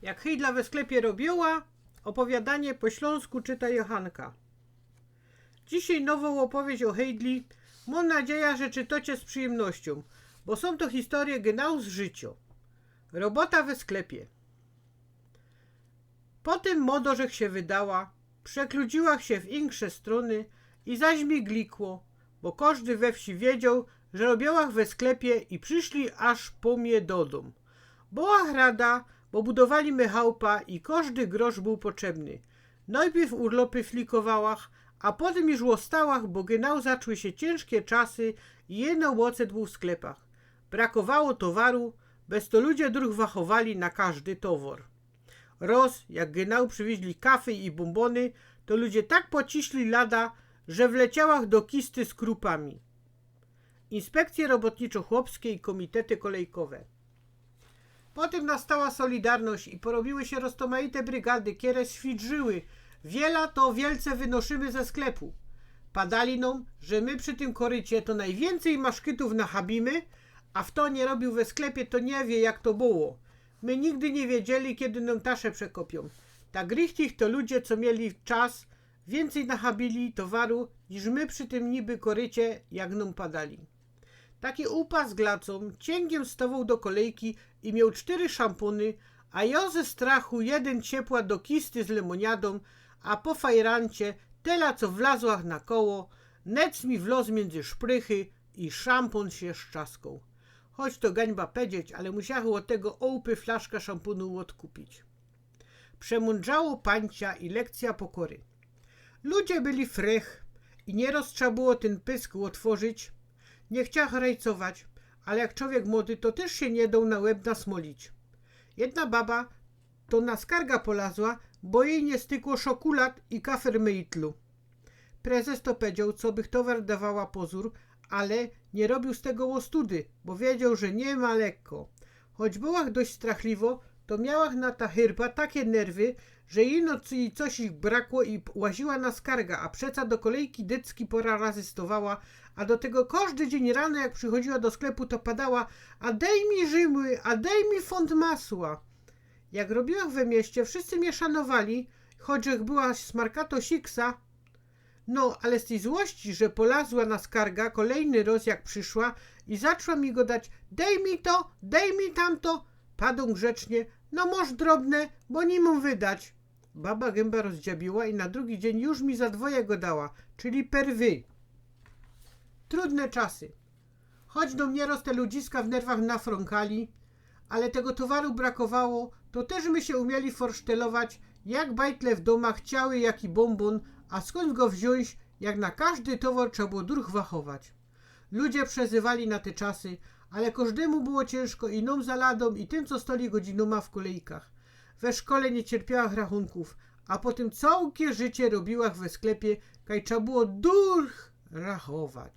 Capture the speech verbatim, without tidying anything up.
Jak hejdla we sklepie robiyła. Ôpowiadanie po ślōnsku czyta Johanka. Dzisiej nowõ ôpowieść ô hejdli. Mōm nadzieja, że czytocie z przijymnościōm, bo sōm to historyje genau z życiŏ. Robota we sklepie. Potym modo żech sie wydała, przekludziłach sie w insze strōny i zaś mi glikło, bo kożdy we wsi wiedzioł, że robiyłach we sklepie i prziszli aż po mie do dōm. Byłach rada, bo budowali my chałpa i kożdy grosz bōł potrzebny. Nojpiyw urlopy flikowałach, a potym już ôstałach, bo genau zaczły sie ciynżkie czasy i jyno ôcet bōł w sklepach. Brakowało towaru, bez to ludzie druh wachowali na kożdy towor. Roz, jak genau przywiyźli kafy i bōmbōny, to ludzie tak pociśli lada, że wleciałach do kisty z krupami. Inspekcje robotniczo-chłopskie i komitety kolejkowe. Potym nastała solidarność i porobiły sie roztomajte brygady, kere swidrzyły: „Wiela to wielce wynoszymy ze sklepu”. Padali nōm, że my przi tym korycie to nojwiyncyj maszkytōw nachabiymy, a fto niy robiōł we sklepie, to niy wiy, jak to było. My nigdy niy wiedzieli, kedy nōm tasze przekopiōm. Tak richtig to ludzie, co mieli czas, wiyncyj nachabiyli towaru, niż my przi tym niby korycie, jak nōm padali. Taki upas glacōm ciyngiym stowoł do kolejki i mioł sztyry szampōny, a jo ze strachu jedyn ciepła do kisty z lemōniadōm, a po fajrancie tela, co wlazłach na koło, nec mi wloz miyndzy szprychy i szampōn sie szczaskoł. Choć to gańba pedzieć, ale musiałach ôd tego ôłpy flaszka szampōnu ôdkupić. Przemōndrzało pańcia i lekcyjo pokory. Ludzie byli frech i niyroz trza było tyn pysk ôtworzić. Niy chciałach rajcować, ale jak czowiek młody, to tyż sie niy doł na łeb nasmolić. Jedna baba to na skarga polazła, bo jij niy stykło szokulad i kafer mejtlu. Prezes to pedzioł, co bych towar dawała pozōr, ale niy robiōł z tego ôstudy, bo wiedzioł, że niy ma lekko. Choć byłach dość strachliwo, to miałach na ta hyrba take nerwy, że ino c-, coś ich brakło i p-, łaziła na skarga, a przeca do kolejki dycki pora razy stowała, a do tego kożdy dziyń rano, jak przichodziła do sklepu, to padała: „A dej mi Rzymu, a dej mi fōnt masła”. Jak robiłach we mieście, wszyscy mie szanowali, choć żech była smarkato siksa. No, ale z tyj złości, że polazła na skarga, kolejny roz jak prziszła i zaczła mi godać: „Dej mi to, dej mi tamto”, padōm grzecznie: „No, mosz drobne, bo niy mōm wydać”. Baba gymba rozdziabiła i na drugi dziyń już mi za dwoje godała, czyli per wy. Trudne czasy. Choć do mie roz te ludziska w nerwach nafrōnkali, ale tego towaru brakowało, to tyż my sie umieli forsztelować, jak bajtle w dōmach chciały jaki bōmbōn, a skōnd go wziōńć, jak na kożdy towar trza było druh wachować. Ludzie przezywali na te czasy, ale kożdymu było ciynżko, i nōm za ladōm, i tym, co stali godzinōma w kolejkach. We szkole niy cierpiałach rachōnkōw, a potym cołkie życie robiłach we sklepie, kaj trza było druh rachować.